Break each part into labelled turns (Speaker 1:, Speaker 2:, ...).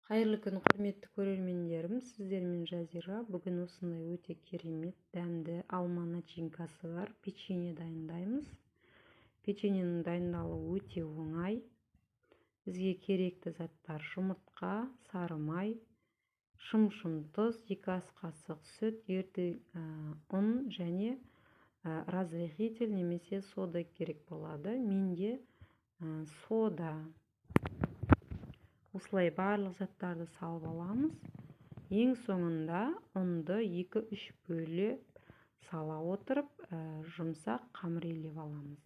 Speaker 1: Қайырлы күн, құрметті көрермендерім, сіздермен Жазира. Бүгін осындай өте керемет дәмді алма начинкасы бар печенье дайындаймыз. Печеньенің дайындалуы өте оңай. Бізге керекті заттар: жұмыртқа, сары май, шым-шым тұз, 2 ас қасық сүт, ұн және разрыхлитель немесе сода керек болады. Менде сода. Осылай барлық заттарды салып аламыз. Ең соңында ұнды 2-3 бөліп сала отырып, жұмсақ қамыр илеп аламыз.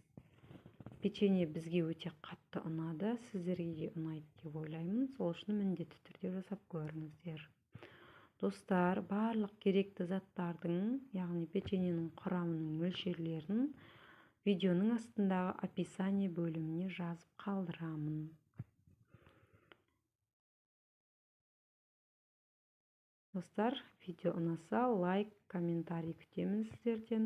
Speaker 1: Печенье бізге өте қатты ұнады, сіздерге де ұнайды деп ойлаймын. Сол үшін міндетті түрде жасап көріңіздер. Достар, барлық керекті заттардың, яғни печеньенің құрамының мөлшерлерін видеоның астындағы описание бөліміне жазып қалдырамын. Достар, видео ұнаса лайк, комментарий күтемін сіздерден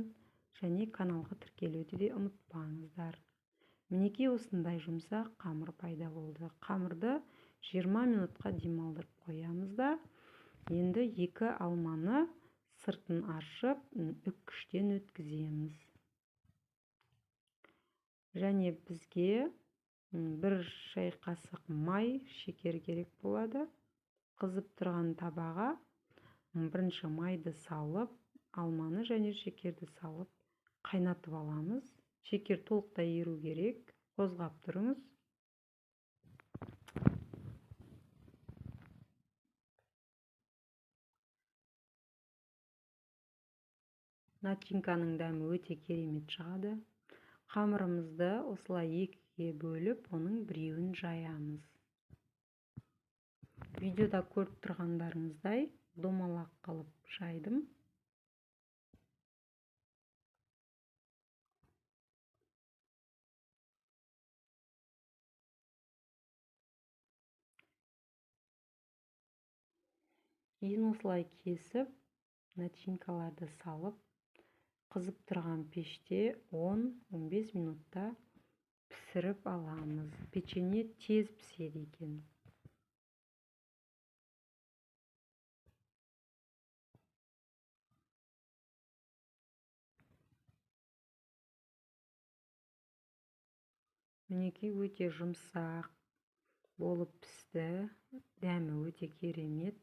Speaker 1: және каналға тіркелуді де ұмытпаңыздар. Мінекей осындай жұмсақ қамыр пайда болды. Қамырды 20 минутқа демалдырып қоямыз да, енді 2 алманы сыртын аршып, үккіштен өткіземіз. Және бізге 1 шай қасық май, шекер керек болады. Қызып тұрған табаға бірінші майды салып, алманы және шекерді салып қайнатып аламыз. Шекер толықтай еру керек, қозғап тұрыңыз. Начинканың дәмі өте керемет шығады. Қамырымызды осылай 2-ге бөліп, оның біреуін жаямыз. Видеода көріп тұрғандарыңыздай домалақ қылып жайдым. Кейін осылай кесіп, начинкаларды салып, қызып тұрған пеште 10-15 минутта пісіріп аламыз. Печенье тез піседі екен. Мінекей өте жұмсақ болып пісті, дәмі өте керемет.